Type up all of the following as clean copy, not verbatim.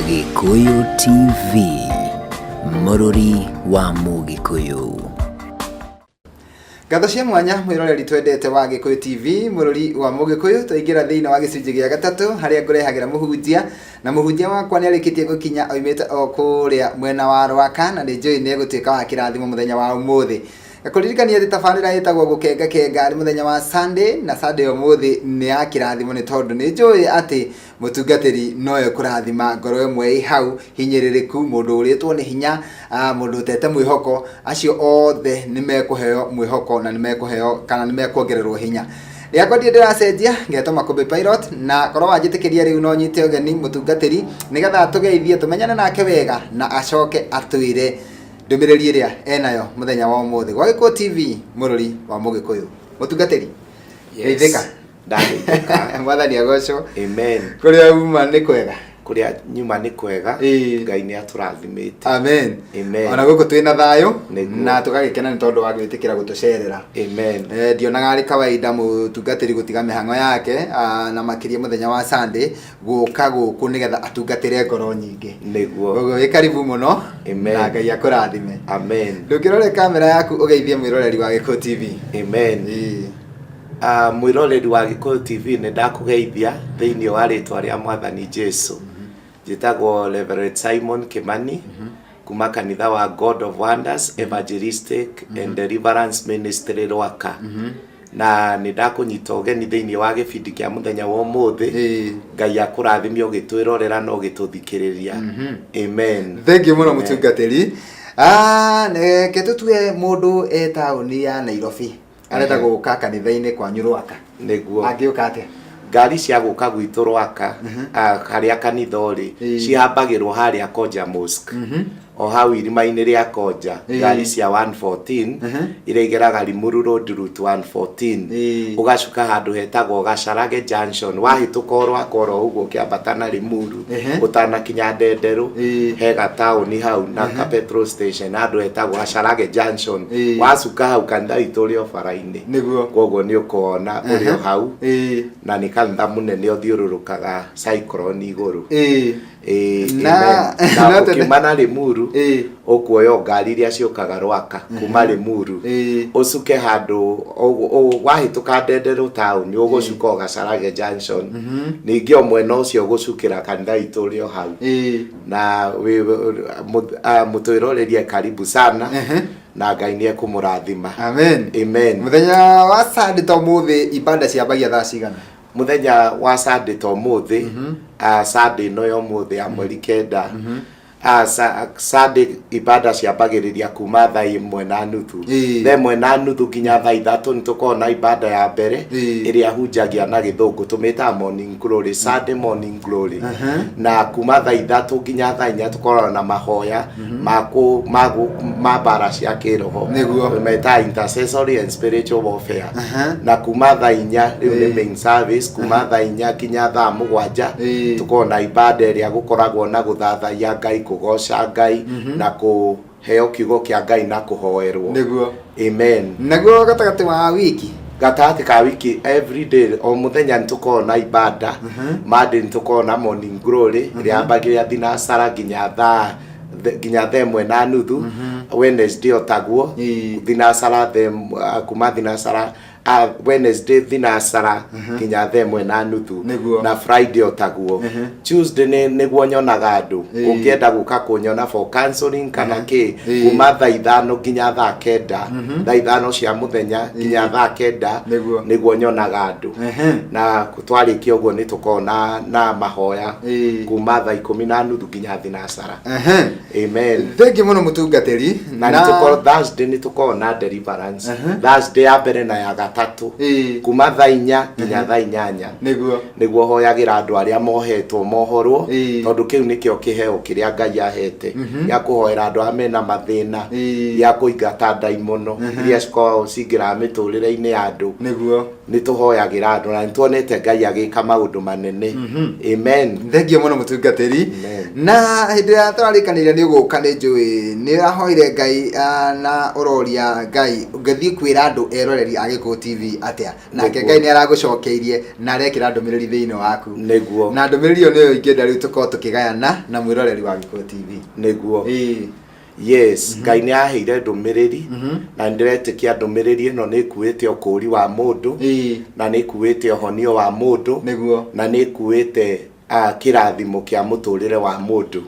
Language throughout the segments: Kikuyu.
Gĩkũyũ TV, mũrũri wa Mũgĩkũyũ. Ngatho cia mwanya mwĩroreri twendete wa Gĩkũyũ TV, mũrũri wa Mũgĩkũyũ. Twaingĩra thĩinĩ wa gĩcunjĩ gĩa gatatũ harĩa ngũrehagĩra mũhunjia, na mũhunjia wakwa nĩ arĩkĩtie gũkinya oimĩte o kũrĩa mwena wa Rwaka, na nĩ njũĩ nĩ egũtuĩka wa kĩrathimo mũthenya wa ũmũthĩ. Ngakũririkania atĩ tabarĩra ĩtagwo Gũkengakenga nĩ mũthenya wa Sunday, na Sunday ũmũthĩ nĩ ya kĩrathimo nĩ tondũ nĩ njũĩ atĩ Mũtungatĩri nowe ũkũrathima ngoro ĩmwe ĩ hau hinyĩrĩrĩku, mũndũ ũrĩtwo nĩ hinya, mũndũ ũtete mwĩhoko, acio othe nĩ mekũheo mwĩhoko na nĩ mekũheo kana nĩ mekuongererwo hinya. Rĩakwa ndirĩ ndĩracenjia, ngetwo Makũmbĩ Pilot, na korwo wanjĩtĩkĩria rĩu no nyite ũgeni mũtungatĩri nĩgetha atũgeithie tũmenyane nake wega na acoke atwĩre ndũmĩrĩri ĩrĩa enayo mũthenya wa ũmũthĩ. Gwa Gĩkũyũ TV, mũrũri wa Mũgĩkũyũ. Mũtungatĩri, geithĩka. Ndageithĩka. Mwathani agocwo. Amen. Kũrĩa uma nĩ kwega. Kũrĩa nyuma nĩ kwega. Ngai nĩ atũrathimĩte. Amen. Amen. Ona gũkũ twĩ na thayũ. Nĩguo. Na tũgagĩkena nĩ tondũ wa gwĩtĩkĩra gũtũcerera. Amen. Ndionaga arĩ kawaida mũtungatĩri gũtiga mĩhang'o yake, na makĩria mũthenya wa Sunday gũka gũkũ nĩgetha atungatĩre ngoro nyingĩ. Nĩguo. Koguo wĩ karibu mũno. Amen. Na Ngai akũrathime. Amen. Ndũngĩrore kamera yaku ũgeithie mwĩroreri wa Gĩkũyũ TV. Amen. Ĩĩ. Mwĩroreri wa Gĩkũyũ TV, nĩ ndakũgeithia thĩinĩ wa rĩtwa rĩa Mwathani Jesu. Njĩtagwo Reverend Simon Kimani kuma kanitha wa God of Wonders Evangelistic and Deliverance Ministry, Rwaka. Na nĩ ndakũnyita ũgeni thĩinĩ wa gĩbindi kĩa mũthenya wa ũmũthĩ. Ngai akũrathime ũgĩtwĩrorera na ũgĩtũthikĩrĩria. Amen. Thengiũ mũno. Amen. Mũtungatĩri, reke tũtue mũndũ e taũni ya Nairobi arenda gũka kanitha-inĩ kwanyu Rwaka. Nĩguo. Angĩũka atĩa? Ngari cia gũka gwitũ Rwaka, harĩa kanitha ũrĩ, cihambagĩrwo harĩa Koja Mosque, o hau irima-inĩ rĩa Koja. Ngari cia 114 iria igeraga Limuru Road, Route 114, ũgacuka handũ hetagwo Gacarage Junction. Wahĩtũka o Rwaka oro ũguo ũkĩambata na Limuru, ũtanakinya Ndenderũ, he gataũni hau na ka petrol station, handũ hetagwo Gacarage Junction. Wacuka hau, kanitha witũ ũrĩ o bara-inĩ. Koguo nĩ ũkona ũrĩ o hau. Na nĩ kanitha mũnene ũthiũrũrũkaga cyclone igũrũ. Ĩĩ, amen. Na ũkiuma na Limuru, ũkuoya o ngari iria ciũkaga Rwaka kuma Limuru, ũcuke handũ wahĩtũka Ndenderũ taũni, ũgũcuka o Gacarage Junction. Ningĩ o mwena ũcio ũgũcukĩra kanitha witũ ũrĩ o hau. Na mũtwĩrorerie, karibu sana, na Ngai nĩ ekũmũrathima. Amen. Amen. Mũthenya wa Sunday ta ũmũthĩ, ibanda ciambagia thaa cigana? Mũthenya wa Sunday ta ũmũthĩ, Sunday ĩno ya ũmũthĩ ya mweri 9, Sunday ibada ciambagĩrĩria kuma thaa 1:30. 1:30 nginya thaa 3 nĩ tũkoragwo na ibada ya mbere, ĩrĩa hunjagia na Gĩthũngũ, tũmĩtaga Morning Glory, Sunday Morning Glory. Na kuma thaa 3 nginya thaa 4 tũkoragwo na mahoya ma mbara cia kĩroho. Metaga intercessory and spiritual warfare. Na kuma thaa 4 rĩu nĩ main service, kuma thaa 4 nginya thaa 7 tũkoragwo na ibada ĩrĩa gũkoragwo na gũthathaiya Ngai, kũgoca Ngai na kũheo kiugo kĩa Ngai na kũhoerwo. Amen. Naguo gatagatĩ wa wiki? Gatagatĩ ka wiki, every day, o mũthenya nĩ tũkoragwo na ibada. Monday nĩ tũkoragwo na Morning Glory ĩrĩa yambagĩrĩria thinacara nginya 1:30. Wednesday o taguo, thinacara kuma thinacara, Wednesday thinacara nginya 1:30. Na Friday o taguo. Tuesday nĩguo nyonaga andũ. Ũngĩenda gũka kũnyona for counseling kana kĩ, kuma thaa 5 nginya thaa 9, thaa 5 cia mũthenya nginya thaa 9, nĩguo nyonaga andũ. Na twarĩkia ũguo nĩ tũkoragwo na mahoya kuma thaa 10:30 nginya thinacara. Amen. Thengiũ mũno, mũtungatĩri. Na nĩ tũkorwo Thursday nĩ tũkoragwo na deliverance, Thursday ya mbere na ya gatatũ, kuma thaa 4 nginya thaa 8. Nĩguo hoyagĩra andũ arĩa mohetwo mohorwo, tondũ kĩu nĩkĩo kĩheo kĩrĩa Ngai ahete gĩa kũhoera andũ arĩa mena mathĩna, gĩa kũingata ndaimono iria cikoragwo cingĩraga mĩtũrĩre-inĩ ya andũ. Nĩ tũhoyagĩra andũ na nĩ tuonete Ngai agĩka maũndũ manene. Amen. Thengiũ mũno, mũtungatĩri. Amen. Na hĩndĩ ĩrĩa tũrarĩkanĩire nĩ ũgũka, nĩ njũĩ nĩ ũrahoire Ngai, na ũroria Ngai ũngĩthiĩ kwĩra andũ eroreri a Gĩkũyũ TV. TV atĩa? Nake Nĩguo. Ngai nĩ aragũcokeirie na arekĩra ndũmĩrĩri thĩinĩ waku. Nĩguo. Na ndũmĩrĩri ĩyo nĩyo ingĩenda rĩu tũkorwo tũkĩgayana na mwĩroreri wa Gĩkũyũ TV. Nĩguo. Ĩĩ. Yes, Ngai nĩ aheire ndũmĩrĩri na nĩndĩretĩkia ndũmĩrĩri ĩno nĩ ĩkuĩte ũkũũri wa mũndũ na nĩ ĩkuĩte ũhonio wa mũndũ na nĩ ĩkuĩte kĩrathimo kĩa mũtũrĩre wa mũndũ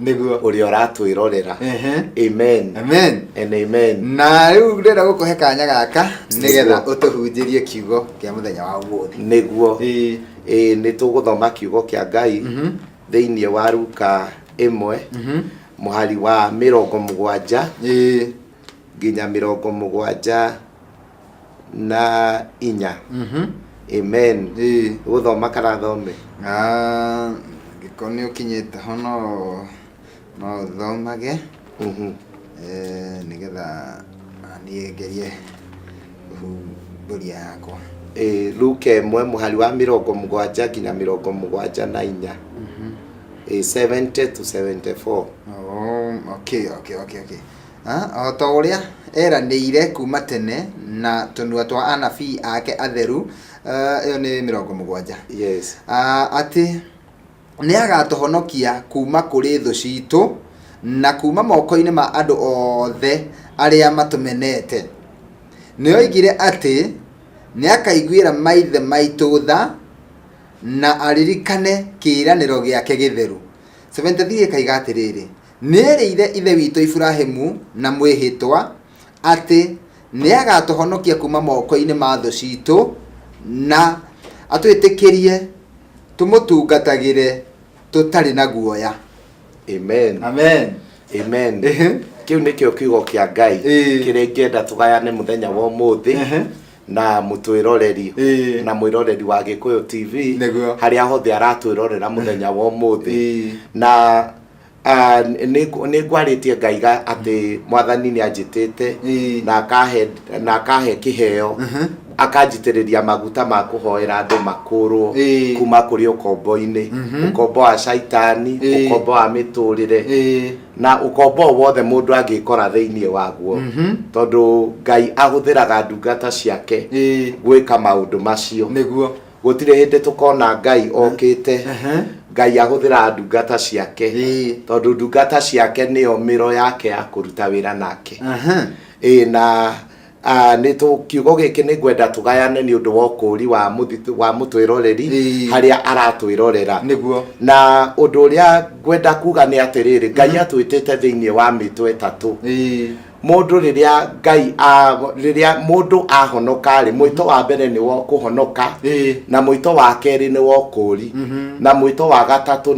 ũrĩa ũratwĩrorera. Amen. Amen. And amen. Na rĩu ndĩrenda gũkũhe kanya gaka nĩgetha ũtũhunjĩrie kiugo kĩa mũthenya wa ũmũthĩ. Nĩguo. Ĩĩ, nĩ tũgũthoma kiugo kĩa Ngai thĩinĩ wa Luka 1 mũhari wa 70 nginya 74. Amen. Gũthoma kana thome? Angĩkorwo nĩ ũkinyĩte ho no ũthomage nĩgetha niĩ ngerie kũhumbũria yakwa. Luka 1 mũhari wa 70 nginya 74. 70 to 74. Oh, okay, okay, okay, okay. O ta ũrĩa eranĩire kuma tene na tũnua twa anabii ake atheru, ĩyo nĩ 70. Yes. Atĩ nĩ agatũhonokia kuma kũrĩ thũ citũ na kuma moko-inĩ ma andũ othe arĩa matũmenete. Nĩ oigire atĩ nĩ akaiguĩra maithe maitũ tha na aririkane kĩĩranĩro gĩake gĩtheru. 73 ĩkaiga atĩrĩrĩ, nĩerĩire ithe witũ Iburahĩmu na mwĩhĩtwa atĩ nĩagatũhonokia kuma moko-inĩ ma thũ citũ na atwĩtĩkĩrie tũmũtungatagĩre tũtarĩ na guoya. Amen. Amen. Amen. Kĩu nĩkĩo kiugo kĩa Ngai kĩrĩa ingĩenda tũgayane mũthenya wa ũmũthĩ na mũtwĩroreri na mwĩroreri wa Gĩkũyũ TV harĩa hothe aratwĩrorera mũthenya wa ũmũthĩ. Na nĩ ngwarĩtie ngaiga atĩ mwathani nĩ anjĩtĩte na akahe kĩheo, akanjitĩrĩria maguta ma kũhoera andũ makũrwo kuma kũrĩ ũkombo-inĩ, ũkombo wa caitani, ũkombo wa mĩtũrĩre na ũkombo wothe mũndũ angĩkora thĩinĩ waguo, tondũ Ngai ahũthĩraga ndungata ciake gwĩka maũndũ macio. Nĩguo. Gũtirĩ hĩndĩ tũkona Ngai okĩte, Ngai ahũthĩraga ndungata ciake, tondũ ndungata ciake nĩyo mĩro yake ya kũruta wĩra nake. Na nĩ kiugo gĩkĩ nĩ ngwenda tũgayane nĩ ũndũ wa ũkũũri wa mũtwĩroreri harĩa aratwĩrorera. Nĩguo. Na ũndũ ũrĩa ngwenda kuga nĩ atĩrĩrĩ, Ngai atwĩtĩte thĩinĩ wa mĩtwe ĩtatũ. Mũndũ rĩrĩa Ngai rĩrĩa mũndũ ahonoka rĩ, mwĩto wa mbere nĩ wa kũhonoka, na mwĩto wa kerĩ nĩ wa ũkũũri, na mwĩto wa gatatũ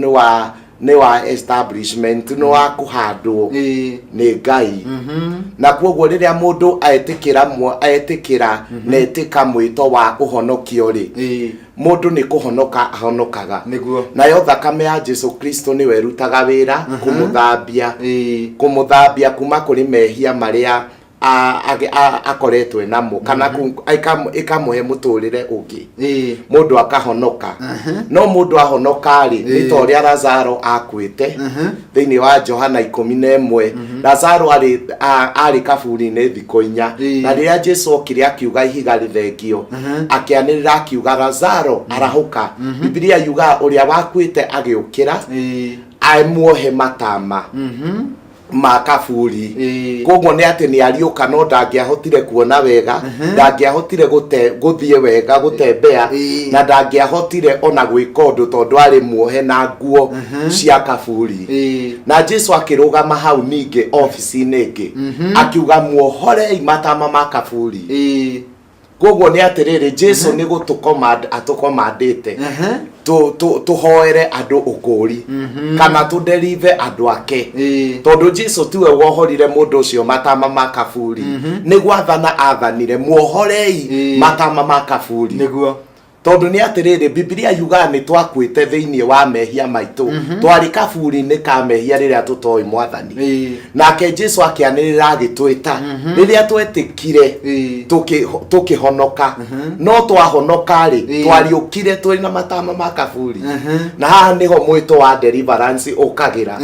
nĩ wa establishment, nĩ wa kũhandwo nĩ Ngai. Na kwoguo rĩrĩa mũndũ etĩkĩra na etĩka mwĩto wa ũhonokio rĩ, mũndũ nĩ kũhonoka ahonokaga. Nĩguo. Nayo thakame ya Jesu Kristo nĩyo ĩrutaga wĩra kũmũthambia, kũmũthambia kuma kũrĩ mehia marĩa akoretwo namo, kana ĩkamũhe mũtũrĩre ũngĩ, mũndũ akahonoka. No mũndũ ahonoka rĩ, nĩ ta ũrĩa Lazaro akuĩte thĩinĩ wa Johana 11. Lazaro arĩ kaburi-inĩ thikũ 4, na rĩrĩa Jesu okire akiuga ihiga rĩthengio, akĩanĩrĩra akiuga Lazaro arahũka. Bibilia yugaga ũrĩa wakuĩte agĩũkĩra amuohe matama ma kaburi. Koguo nĩ atĩ nĩ ariũka, no ndangĩahotire kuona wega, ndangĩahotire gũthiĩ wega, gũtembea, na ndangĩahotire ona gwĩka ũndũ tondũ arĩ muohe na nguo cia kaburi. Na Jesu akĩrũgama hau ningĩ obici-inĩ ĩngĩ akiuga muohorei matama ma kaburi. Koguo nĩ atĩrĩrĩ, Jesu nĩ gũtũcommand atũcommandĩte tũhoere andũ ũkũũri kana tũdeliver andũ ake, tondũ Jesu tiwe wohorire mũndũ ũcio matama ma kaburi, nĩ gwathana athanire muohorei matama ma kaburi. Nĩguo. Tondũ nĩ atĩrĩrĩ, Bibilia yugaga nĩ twakuĩte thĩinĩ wa mehia maitũ, twarĩ kaburi-inĩ ka mehia rĩrĩa tũtoĩ mwathani. Nake Jesu akĩanĩrĩra agĩtwĩta, rĩrĩa twetĩkire tũkĩhonoka. No twahonoka rĩ, twariũkire twĩ na matama ma kaburi. Na haha nĩho mwĩto wa deliverance ũkagĩra.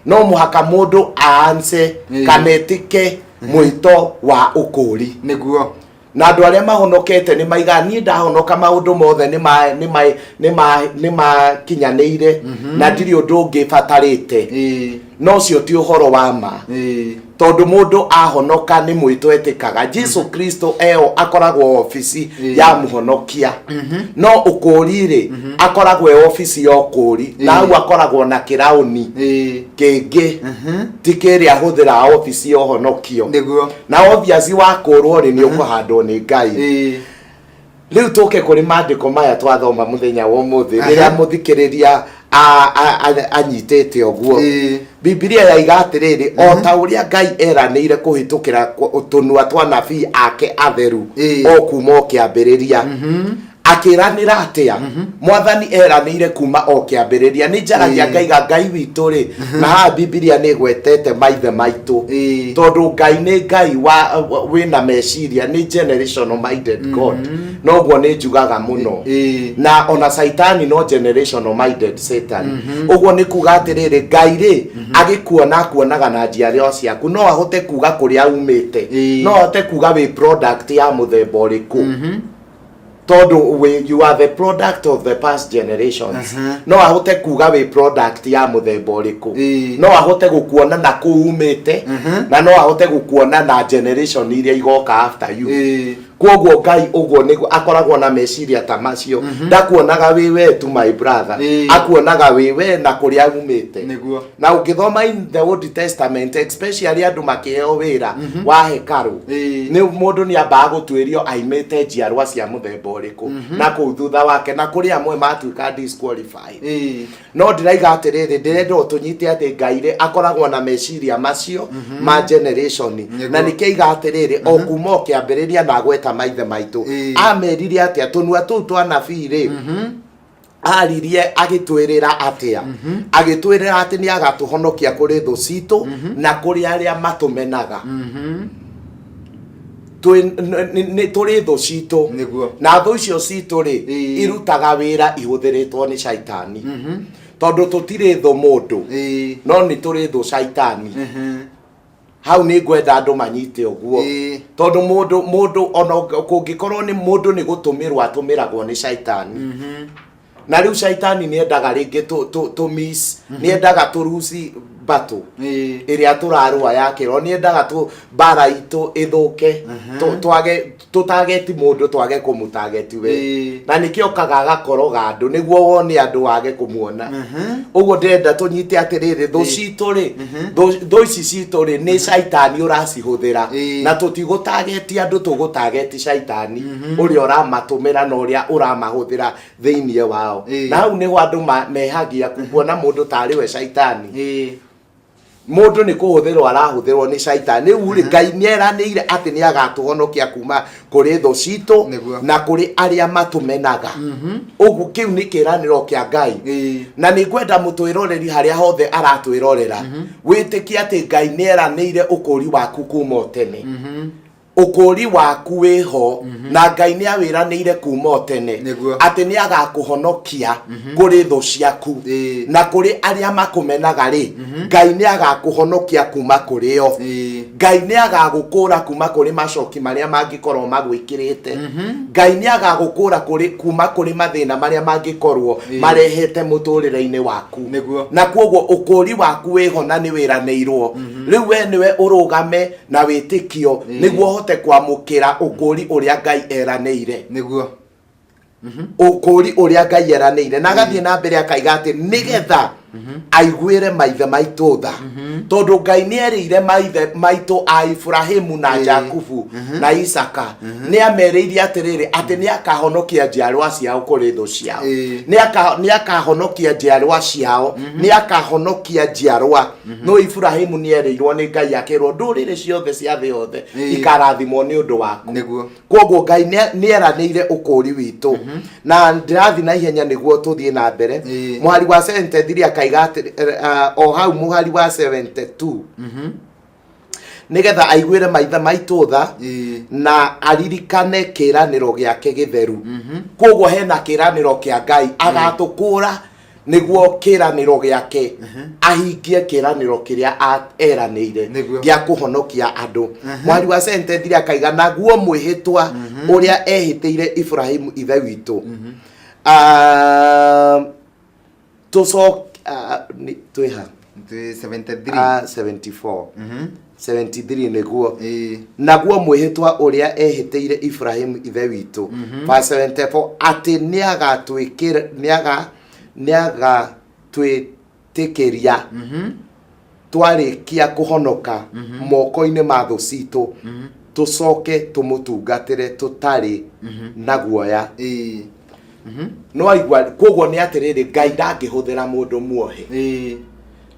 No mũhaka mũndũ aance kana etĩke mwĩto wa ũkũũri. Nĩguo. Na andũ arĩa mahonokete nĩ maigaga niĩ ndahonoka maũndũ mothe nĩ makinyanĩire na ndirĩ ũndũ ũngĩ batarĩte. No ũcio ti ũhoro wa ma, tondũ mũndũ ahonoka nĩ mwĩto etĩkaga Jesu Kristo eo akoragwo obici ya mũhonokia, no ũkũũri rĩ, akoragwo e obici ya ũkũũri, na hau akoragwo na kĩraũni kĩngĩ, ti kĩrĩa ahũthĩra obici ya ũhonokio. Na obvious wakũrwo rĩ, nĩ ũkũhandwo nĩ Ngai. Rĩu tũke kũrĩ maandĩko maya twathoma mũthenya wa ũmũthĩ, rĩrĩa mũthikĩrĩria anyitĩte ũguo. Bibilia yaiga atĩrĩrĩ, o ta ũrĩa Ngai eranĩire kũhĩtũkĩra tũnua twa nabii ake atheru o kuma o kĩambĩrĩria. Akĩranĩra atĩa? Mwathani eranĩire kuma o kĩambĩrĩria. Nĩ njaragia ngaiga Ngai witũ rĩ, na haha Bibilia nĩ ĩgwetete maithe maitũ, tondũ Ngai nĩ Ngai wa wĩna meciria, nĩ generational minded God. Noguo nĩ njugaga mũno. Na ona Saitani no generational minded Satan. Ũguo nĩ kuga atĩrĩrĩ, Ngai rĩ, agĩkuona akuonaga na njiarwa ciaku. No ahote kuga kũrĩa umĩte, no ahote kuga wĩ product ya mũthemba ũrĩkũ, tondũ you are the product of the past generations. No ahote kuga wĩ product ya mũthemba ũrĩkũ. No ahote gũkuona na kũu umĩte, na no ahote gũkuona na generation iria igoka after you. Koguo Ngai ũguo nĩguo akoragwo na meciria ta macio. Ndakuonaga wĩ we tu, my brother, akuonaga wĩ we na kũrĩa umĩte. Na ũngĩthoma in the Old Testament, especially andũ makĩheo wĩra wa hekarũ, nĩ mũndũ nĩ ambaga gũtuĩrio aimĩte njiarwa cia mũthemba ũrĩkũ na kũu thutha wake, na kũrĩ amwe matuĩka disqualified. No ndĩraiga atĩrĩrĩ, ndĩrenda o tũnyite atĩ Ngai rĩ, akoragwo na meciria macio ma generation. Na nĩkĩo aiga atĩrĩrĩ, o kuma o kĩambĩrĩria, na agweta maithe maitũ. Amerire atĩa? Tũnua tũu twa nabii rĩ, aririe agĩtwĩrĩra atĩa? Agĩtwĩrĩra atĩ nĩ agatũhonokia kũrĩ thũ citũ na kũrĩ arĩa matũmenaga. Nĩ tũrĩ thũ citũ. Na thũ icio citũ rĩ, irutaga wĩra ihũthĩrĩtwo nĩ caitani, tondũ tũtirĩ thũ mũndũ, no nĩ tũrĩ thũ caitani. Hau nĩ ngwenda andũ manyite ũguo, tondũ mũndũ ona kũngĩkorwo nĩ mũndũ nĩ gũtũmĩrwo atũmĩragwo nĩ caitani. Na rĩu caitani nĩ endaga rĩngĩ tũ miss, nĩ endaga tũruci battle ĩrĩa tũrarũa ya kĩro, nĩ endaga tũ mbara itũ ĩthũke, twage tũtageti mũndũ, twage kũmũtageti we. Na nĩkĩo okaga agakoroga andũ nĩguo wone andũ wage kũmuona. Ũguo ndĩrenda tũnyite atĩrĩrĩ, thũ citũ rĩ, thũ ici citũ rĩ, nĩ caitani ũracihũthĩra. Na tũtigũtageti andũ, tũgũtageti caitani ũrĩa ũramatũmĩra na ũrĩa ũramahũthĩra thĩinĩ wao. Na hau nĩho andũ mehagia kuona mũndũ tarĩ we caitani. Mũndũ nĩ kũhũthĩrwo arahũthĩrwo nĩ caitani. Rĩu rĩ, Ngai nĩ eranĩire atĩ nĩ agatũhonokia kuma kũrĩ thũ citũ na kũrĩ arĩa matũmenaga. Ũguo kĩu nĩ kĩĩranĩro kĩa Ngai. Na nĩ ngwenda mũtwĩroreri harĩa hothe aratwĩrorera wĩtĩkie atĩ Ngai nĩ eranĩire ũkũũri waku kuma o tene. Ũkũũri waku wĩho na Ngai nĩ awĩranĩire kuma o tene atĩ nĩ agakũhonokia kũrĩ thũ ciaku na kũrĩ arĩa makũmenaga rĩ, Ngai nĩ agakũhonokia kuma kũrĩ o. Ngai nĩ agagũkũra kuma kũrĩ macoki marĩa mangĩkorwo magwĩkĩrĩte. Ngai nĩ agagũkũra kũrĩ kuma kũrĩ mathĩna marĩa mangĩkorwo marehete mũtũrĩre-inĩ waku. Na kuoguo ũkũũri waku wĩho na nĩ wĩranĩirwo. Rĩu we nĩwe ũrũgame na wĩtĩkio nĩguo ũhote kwamũkĩra ũkũũri ũrĩa Ngai eranĩire. Ũkũũri ũrĩa Ngai eranĩire. Na agathiĩ na mbere akaiga atĩ nĩgetha aiguĩre maithe maitũ tha, tondũ Ngai nĩ erĩire maithe maitũ a Iburahimu na Jakubu na Isaka, nĩ amerĩire atĩrĩrĩ, atĩ nĩ akahonokia njiarwa ciao kũrĩ thũ ciao. Nĩ akahonokia njiarwa ciao, nĩ akahonokia njiarwa. No Iburahimu nĩ erĩirwo nĩ Ngai, akĩrwo ndũrĩrĩ ciothe cia thĩ yothe ikarathimwo nĩ ũndũ waku. Koguo Ngai nĩ eranĩire ũkũũri witũ. Na ndĩrathiĩ na ihenya nĩguo tũthiĩ na mbere. Mũhari wa 73 akaiga atĩ o hau mũhari wa 72, nĩgetha aiguĩre maithe maitũ tha na aririkane kĩĩranĩro gĩake gĩtheru. Koguo hena kĩĩranĩro kĩa Ngai agatũkũra. Nĩguo kĩranĩro gĩake, ahingie kĩranĩro kĩrĩa eranĩire gĩa kũhonokia andũ. Mwari wa 73 akaiga, naguo mwĩhĩtwa ũrĩa ehĩtĩire Ibrahimu ithe witũ. Ah, twĩha? Twĩ 73. Ah, 74, 73 nĩguo. Naguo mwĩhĩtwa ũrĩa ehĩtĩire Ibrahimu ithe witũ, verse 74, atĩ nĩagatwĩtĩkĩria twarĩkia kũhonoka moko-inĩ ma thũ citũ, tũcoke tũmũtungatĩre tũtarĩ na guoya. No aigua koguo nĩ atĩrĩrĩ, Ngai ndangĩhũthĩra mũndũ muohe.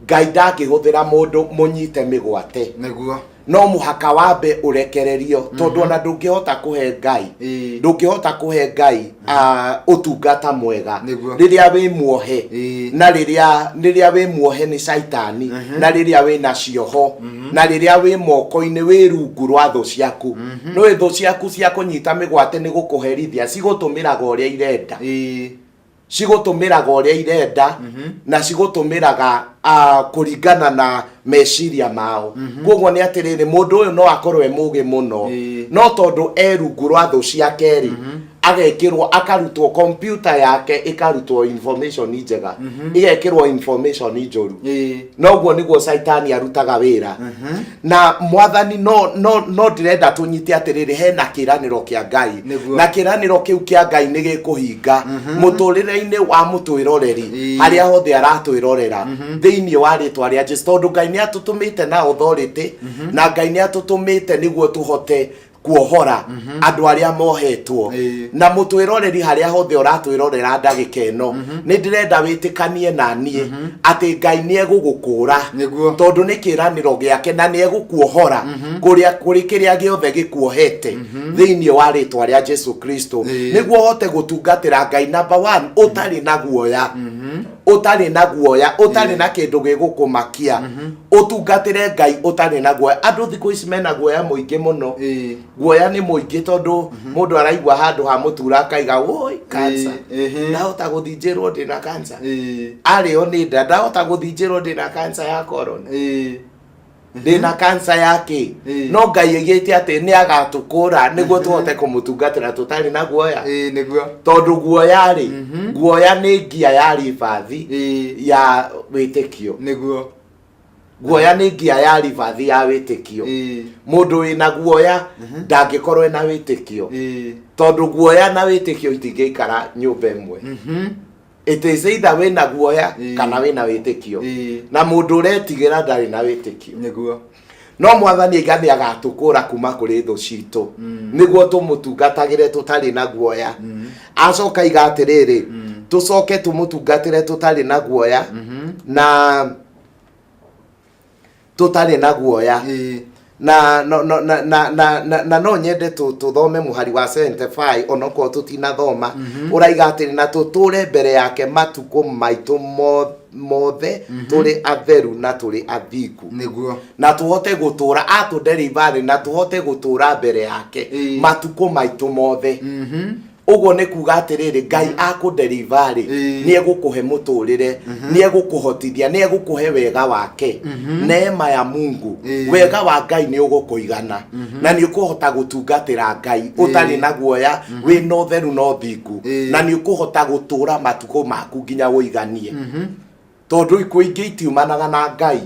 Ngai ndangĩhũthĩra mũndũ mũnyite mĩgwate. No mũhaka wambe ũrekererio, tondũ ona ndũngĩhota kũhe Ngai, ndũngĩhota kũhe Ngai ũtungata mwega rĩrĩa wĩ muohe, na rĩrĩa wĩ muohe nĩ caitani, na rĩrĩa wĩ na cioho, na rĩrĩa wĩ moko-inĩ, wĩ rungu rwa thũ ciaku. Nĩũĩ thũ ciaku cia kũnyita mĩgwate nĩ gũkũherithia, cigũtũmĩraga ũrĩa irenda, cigũtũmĩraga ũrĩa irenda, na cigũtũmĩraga kũringana na meciria mao. Koguo nĩ atĩrĩrĩ, mũndũ ũyũ no akorwo e mũgĩ mũno, no tondũ e rungu rwa thũ ciake rĩ, agekĩrwo, akarutwo kompyuta yake, ĩkarutwo information njega, ĩgekĩrwo information njũru. Noguo nĩguo caitani arutaga wĩra. Na Mwathani, no ndĩrenda tũnyite atĩrĩrĩ, hena kĩranĩro kĩa Ngai, na kĩranĩro kĩu kĩa Ngai nĩ gĩkũhinga mũtũrĩre-inĩ wa mũtwĩroreri harĩa hothe aratwĩrorera, thĩinĩ wa rĩtwa rĩa Jesu, tondũ Ngai nĩ atũtũmĩte na authority, na Ngai nĩ atũtũmĩte nĩguo tũhote kuohora andũ arĩa mohetwo. Na mũtwĩroreri harĩa hothe ũratwĩrorera ndagĩka ĩno, nĩ ndĩrenda wĩtĩkanie na niĩ atĩ Ngai nĩ egũgũkũra, tondũ nĩ kĩranĩro gĩake, na nĩ egũkuohora kũrĩa kũrĩ kĩrĩa gĩothe gĩkuohete thĩinĩ wa rĩtwa rĩa Jesu Kristo, nĩguo ũhote gũtungatĩra Ngai, number one, ũtarĩ na guoya, ũtarĩ na guoya, ũtarĩ na kĩndũ gĩgũkũmakia. Ũtungatĩre Ngai ũtarĩ na guoya. Andũ thikũ ici mena guoya mũingĩ mũno. Guoya nĩ mũingĩ, tondũ mũndũ araigua handũ ha mũtura akaiga, "Woi, cancer." Ndahota gũthinjĩrwo ndĩna cancer. Arĩo nĩ nda, ndahota gũthinjĩrwo ndĩna cancer ya colon, ndĩna cancer ya kĩ. No Ngai aigĩte atĩ nĩ agatũkũra nĩguo tũhote kũmũtungatĩra tũtarĩ na guoya. Ĩĩ, nĩguo. Tondũ guoya rĩ, guoya nĩ ngia ya ribathi ya wĩtĩkio. Guoya nĩ ngia ya ribathi ya wĩtĩkio. Mũndũ wĩna guoya ndangĩkorwo ena wĩtĩkio, tondũ guoya na wĩtĩkio itingĩikara nyũmba ĩmwe. It is either wĩna guoya kana wĩna wĩtĩkio, na mũndũ ũretigĩra ndarĩ na wĩtĩkio. No Mwathani aiga nĩ agatũkũra kuma kũrĩ thũ citũ nĩguo tũmũtungatagĩre tũtarĩ na guoya. Acoka aiga atĩrĩrĩ, tũcoke tũmũtungatĩre tũtarĩ na guoya, na tũtarĩ na guoya. Na no no na na na na, na no nyende tũthome mũhari wa 75, onokorwo tũtinathoma. Ũraiga atĩrĩ, na tũtũre mbere yake matukũ maitũ mothe tũrĩ atheru na tũrĩ athingu. Na tũhote gũtũra atũnderivarĩ, na tũhote gũtũra mbere yake matukũ maitũ mothe. Ũguo nĩ kuga atĩrĩrĩ, Ngai akũnderivarĩ, nĩ egũkũhe mũtũrĩre, nĩ egũkũhotithia, nĩ egũkũhe wega wake, neema ya Mungu. Wega wa Ngai nĩ ũgũkũigana, na nĩ ũkũhota gũtungatĩra Ngai ũtarĩ na guoya, wĩna ũtheru na ũthingu, na nĩ ũkũhota gũtũra matukũ maku nginya ũiganie, tondũ ikuũ ingĩ itiumanaga na Ngai.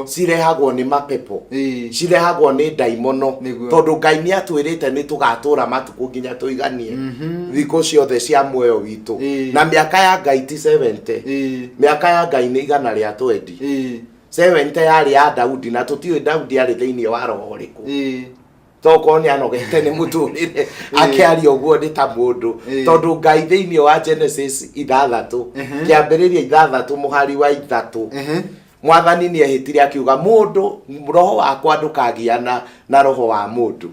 Cirehagwo nĩ mapepo, cirehagwo nĩ ndaimono. Tondũ Ngai nĩ atwĩrĩte nĩ tũgatũra matukũ nginya tũiganie thikũ ciothe cia muoyo witũ. Na mĩaka ya Ngai ti 70. Mĩaka ya Ngai nĩ 120. 70 yarĩ ya Daudi, na tũtiũĩ Daudi arĩ thĩinĩ wa roho ũrĩkũ, tokorwo nĩ anogete nĩ mũtũrĩre akĩaria ũguo nĩ ta mũndũ. Tondũ Ngai thĩinĩ wa Genesis 6, kĩambĩrĩria 6 mũhari wa 3, Mwathani nĩ ehĩtire akiuga, mũndũ, roho wakwa ndũkagiana na roho wa mũndũ.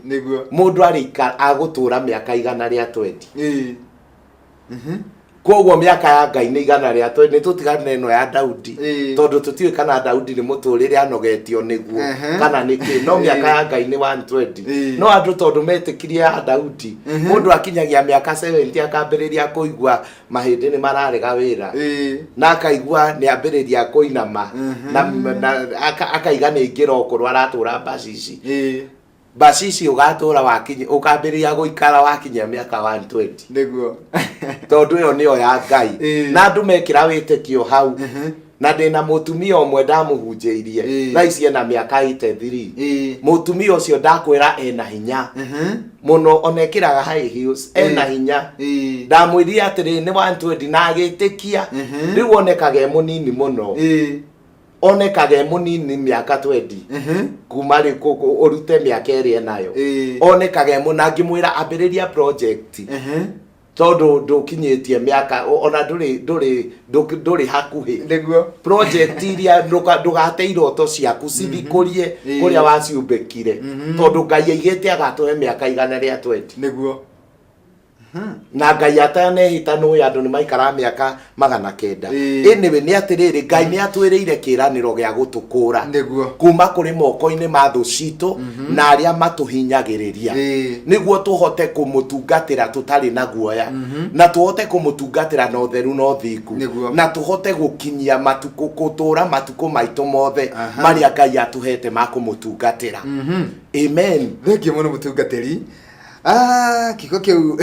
Mũndũ arĩika agũtũra mĩaka 120. Koguo mĩaka ya Ngai nĩ 120. Nĩ tũtigane ĩno ya Daudi, tondũ tũtiũĩ kana Daudi nĩ mũtũrĩre anogetio nĩguo kana nĩkĩ, no mĩaka ya Ngai nĩ 120. No andũ tondũ metĩkirie ya Daudi, mũndũ akinyagia mĩaka 70 akambĩrĩria kũigua mahĩndĩ nĩ mararega wĩra, na akaigua nĩ ambĩrĩria kũinama, na akaiga nĩ ingĩra ũkũrũ aratũra mbacici. Mbacici ũgatũra wakinya, ũkambĩrĩria gũikara wakinyia mĩaka 120. Tondũ ĩyo nĩyo ya Ngai. Na andũ mekĩra wĩtĩkio hau. Na ndĩna mũtumia ũmwe ndamũhunjĩirie, thaa ici ena mĩaka 83. Mũtumia ũcio ndakwĩra ena hinya mũno, ona ĩkĩraga high heels, ena hinya. Ndamwĩrire atĩrĩ nĩ 120 na agĩtĩkia. Rĩu onekaga e mũnini mũno, onekaga e mũnini mĩaka 20 kuma rĩ ũrute mĩaka ĩrĩa enayo. Onekaga e mũna, ngĩmwĩra ambĩrĩria project, tondũ ndũkinyĩtie mĩaka, ona ndũrĩ ndũrĩ ndũrĩ hakuhĩ. Project iria ndũgate iroto ciaku, cithikũrie kũrĩa waciumbĩkire, tondũ Ngai aigĩte agatũhe mĩaka 120. Na Ngai atanehĩta nũĩ andũ nĩ maikaraga mĩaka 900. Anyway, nĩ atĩrĩrĩ, Ngai nĩ atwĩrĩire kĩĩranĩro gĩa gũtũkũra kuma kũrĩ moko-inĩ ma thũ citũ na arĩa matũhinyagĩrĩria, nĩguo tũhote kũmũtungatĩra tũtarĩ na guoya, na tũhote kũmũtungatĩra na ũtheru na ũthingu, na tũhote gũkinyia matukũ, gũtũra matukũ maitũ mothe marĩa Ngai atũhete ma kũmũtungatĩra. Amen. Thengiũ mũno, mũtungatĩri. Kiugo kĩu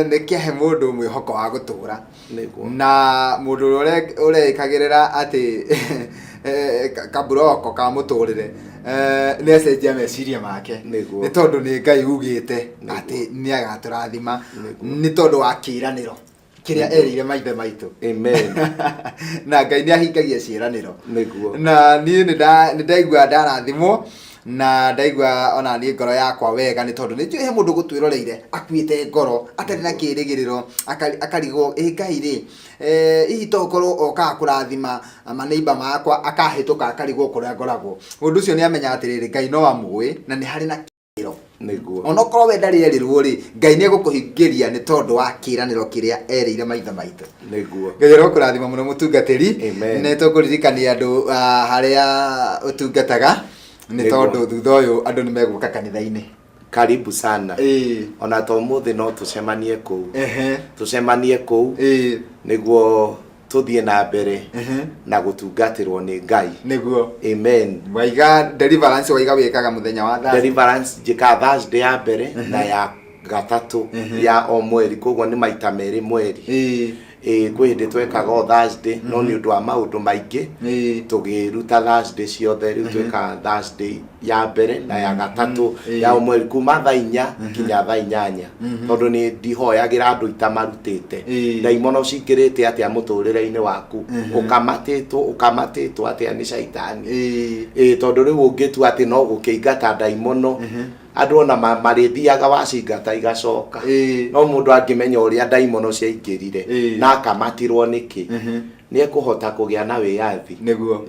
nĩ kĩahe mũndũ mwĩhoko wa gũtũra. Na mũndũ ũrĩa ũreĩkagĩrĩra atĩ kaburoko ka mũtũrĩre, nĩ acenjia meciria make, nĩ tondũ nĩ Ngai ugĩte atĩ nĩ agatũrathima, nĩ tondũ wa kĩĩranĩro kĩrĩa erĩire maithe maitũ. Amen. Na Ngai nĩ ahingagia ciĩranĩro. Na niĩ nĩ ndaigua ndarathimwo, na ndaigua ona niĩ ngoro yakwa wega, nĩ tondũ nĩ njũĩ he mũndũ gũtwĩroreire akuĩte ngoro, atarĩ na kĩrĩgĩrĩro, akarigwo, ĩ Ngai rĩ, hihi to ũkorwo okaga kũrathima maneiba makwa, akahĩtũka akarigwo kũrĩa ngoragwo. Mũndũ ũcio nĩ amenya atĩrĩrĩ, Ngai no amũĩ na nĩ harĩ na kĩĩranĩro. Onokorwo we ndarĩ erirwo rĩ, Ngai nĩ egũkũhingĩria nĩ tondũ wa kĩĩranĩro kĩrĩa erĩire maithe maitũ. Ngai arokũrathima mũno, mũtungatĩri. Amen. Nĩ tũkũririkania andũ harĩa ũtungataga, nĩ tondũ thutha ũyũ andũ nĩ megũka kanitha-inĩ. Karibu sana. Ona to ũmũthĩ no tũcemanie kũu, tũcemanie kũu nĩguo tũthiĩ na mbere na gũtungatĩrwo nĩ Ngai. Amen. Waiga deliverance, waiga wĩkaga mũthenya wa Thursday. Deliverance njĩkaga Thursday ya mbere na ya gatatũ ya o mweri, koguo nĩ maita merĩ mweri. Ĩĩ, kwĩ hĩndĩ twekaga o Thursday, no nĩ ũndũ wa maũndũ maingĩ tũgĩruta Thursday ciothe. Rĩu twĩkaga Thursday ya mbere na ya gatatũ ya o mweri, kuma thaa 4 nginya thaa 8, tondũ nĩ ndihoyagĩra andũ itamarutĩte. Ndaimono cingĩrĩte atĩa mũtũrĩre-inĩ waku? Ũkamatĩtwo, ũkamatĩtwo atĩa nĩ caitani? Ĩĩ, tondũ rĩu ũngĩtua atĩ no gũkĩingata ndaimono, andũ ona marĩthiaga wacingata igacoka. No mũndũ angĩmenya ũrĩa ndaimono ciaingĩrire na akamatirwo nĩkĩ, nĩ ekũhota kũgĩa na wĩyathi.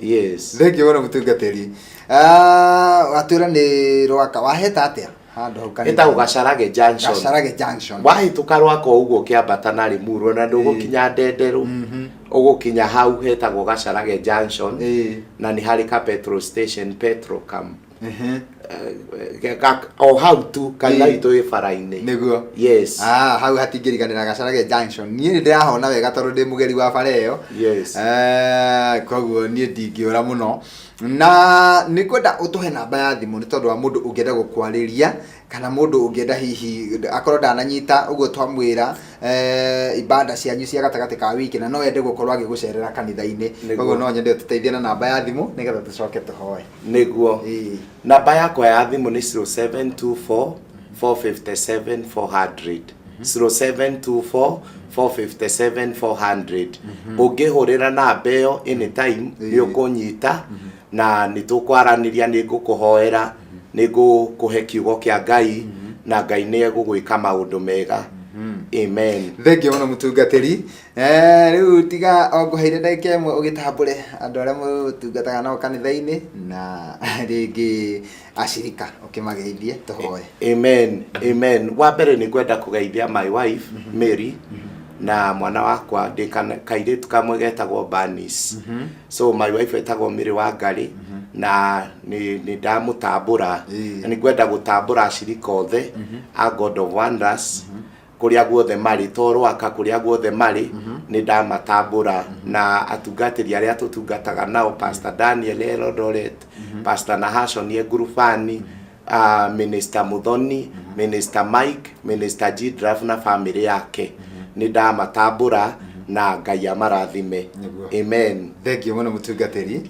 Yes. Thengiũ mũno, mũtungatĩri. Watwĩra nĩ Rwaka, waheta atĩa handũ hau kanitha? Ĩtagwo Gacarage Junction. Gacarage Junction. Wahĩtũka Rwaka ũguo ũkĩambata na Limuru, na ndũgũkinya Ndenderũ, ũgũkinya hau hetagwo Gacarage Junction. Na nĩ harĩ ka petrol station, Petrocam. O hau tu kanitha witũ wĩ bara-inĩ. Yes. Hau hatingĩriganĩra, Gacarage Junction. Niĩ nĩ ndĩrahona wega tondũ ndĩ mũgeri wa bara ĩyo. Koguo niĩ ndingĩũra mũno, na nĩ ngwenda ũtũhe namba ya thimũ, nĩ tondũ wa mũndũ ũngĩenda gũkwarĩria, kana mũndũ ũngĩenda hihi akorwo ndananyita ũguo twamwĩra, ibada cianyu cia gatagatĩ ka wiki, na no ende gũkorwo agĩgũcerera kanitha-inĩ. Koguo no nyende ũtũteithie na namba ya thimũ nĩgetha tũcoke tũhoe. Namba yakwa ya thimũ nĩ 0724 457 400, 0724 457 400. Ũngĩhũrĩra namba ĩyo anytime nĩ ũkũnyita, na nĩ tũkwaranĩria, nĩ ngũkũhoera, nĩ ngũkũhe kiugo kĩa Ngai, na Ngai nĩ egũgwĩka maũndũ mega. Amen. Thengiũ mũno, mũtungatĩri. Rĩu tiga o ngũheire ndagĩka 1 ũgĩtambũre andũ arĩa mũtungataga nao kanitha-inĩ, na rĩngĩ acirika ũkĩmageithie, tũhoe. Amen, amen. Wa mbere nĩ ngwenda kũgeithia my wife Mary. Na mwana wakwa ndĩ kairĩtu kamwe getagwo Bernice. So my wife etagwo Mary Wangari, na nĩ ndamũtambũra. Na nĩ ngwenda gũtambũra acirika othe a God of Wonders kũrĩa guothe marĩ, to Rwaka, kũrĩa guothe marĩ nĩ ndamatambũra, na atungatĩri arĩa tũtungataga nao, Pastor Daniel Eldoret, Pastor Nahashon Ngurubani, Minister Muthoni, Minister Mike, Minister Gidraf na family yake, nĩ ndamatambũra na Ngai amarathime. Amen. Thengiũ mũno, mũtungatĩri.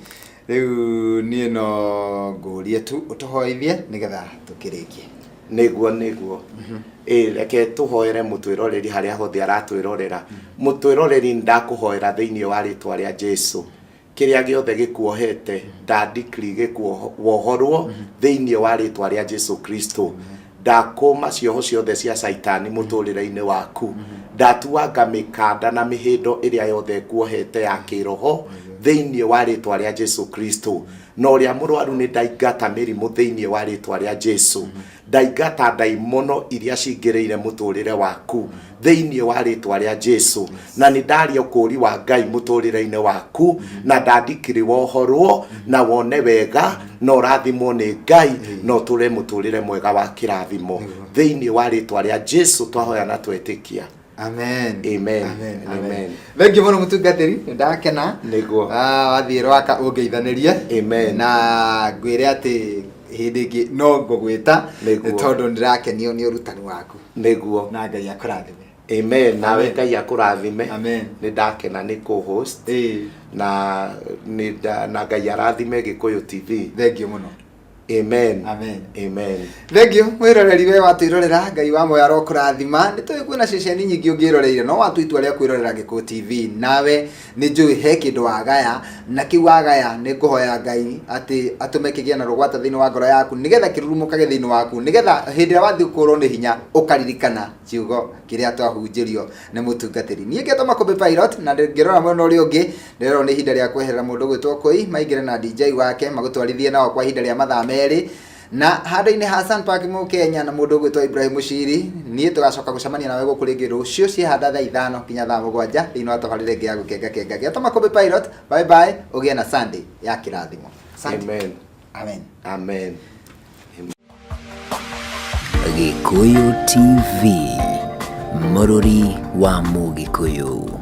Rĩu niĩ no ngũrie tu ũtũhoithie nĩgetha tũkĩrĩkie. Nĩguo, ĩ reke tũhoere mũtwĩroreri harĩa hothe aratwĩrorera. Mũtwĩroreri, ndakũhoera thĩinĩ wa rĩtwa rĩa Jesu, kĩrĩa gĩothe gĩkuohete, ndandikri gĩkuohorwo thĩinĩ wa rĩtwa rĩa Jesu Kristo. Ndakũma cioho ciothe cia Caitani mũtũrĩre-inĩ waku. Ndatuanga mĩkanda na mĩhĩndo ĩrĩa yothe ĩkuohete ya kĩroho thĩinĩ wa rĩtwa rĩa Jesu Kristo. Na ũrĩa mũrwaru, nĩ ndaingata mĩrimũ thĩinĩ wa rĩtwa rĩa Jesu. Ndaingata ndaimono iria cingĩrĩire mũtũrĩre waku thĩinĩ wa rĩtwa rĩa Jesu, na nĩ ndaria ũkũũri wa Ngai mũtũrĩre-inĩ waku, na ndandikiri wohorwo na wone wega na ũrathimwo nĩ Ngai na ũtũre mũtũrĩre mwega wa kĩrathimo thĩinĩ wa rĩtwa rĩa Jesu. Twahoya na twetĩkia. Amen. Amen. Amen. Amen. Thengiũ mũno, mũtungatĩri, nĩ ndakena. Nĩguo. Wathiĩ Rwaka ũngeithanĩrie. Amen. Na ngwĩre atĩ hĩndĩ ĩngĩ no ngũgwĩta, tondũ ndĩrakenio nĩ ũrutani waku. Na Ngai akũrathime. Amen, nawe. Amen. Ngai akũrathime. Amen. Nĩ ndakena nĩ co-host na na Ngai arathime Gĩkũyũ TV. Thengiũ mũno. Amen. Amen. Amen. Thengiũ, mwĩroreri we watwĩrorera. Ngai wa moyo arokũrathima. Nĩ tũĩ kwĩna ceceni nyingĩ ũngĩroreire, no watua itua rĩa kwĩrorera Gĩkũyũ TV, nawe nĩ njũĩ he kĩndũ wagaya, na kĩu wagaya nĩ ngũhoya Ngai atĩ atũme kĩgĩe na rũgwata thĩinĩ wa ngoro yaku, nĩgetha kĩrurumũkage thĩinĩ waku, nĩgetha hĩndĩ ĩrĩa wathiĩ kũrwo nĩ hinya ũkaririkana ciugo kĩrĩa twahunjĩrio nĩ mũtungatĩri. Niĩ ngetwo Makũmbĩ Pilot, na ngĩrora mwena ũrĩa ũngĩ ndĩrerwo nĩ ihinda rĩa kweherera mũndũ gwĩtwo Kũi maingĩre na DJ wake magũtwarithie nao kwa ihinda rĩa mathaa 2, na handũ-inĩ ha Sun Park Mũkenya na mũndũ ũgwĩtwo Ibrahim Mushiri, niĩ tũgacoka gũcemania nawe gũkũ rĩngĩ rũciũ ciĩhanda thaa 5 nginya thaa 7 thĩinĩ wa tabarĩra ĩngĩ ya Gũkenga Kenga. Gĩatwo Makũmbĩ Pilot. Bye bye, ũgĩe na Sunday ya kĩrathimo. Asante. Amen. Amen. Amen. Gĩkũyũ TV, mũrũri wa Mũgĩkũyũ.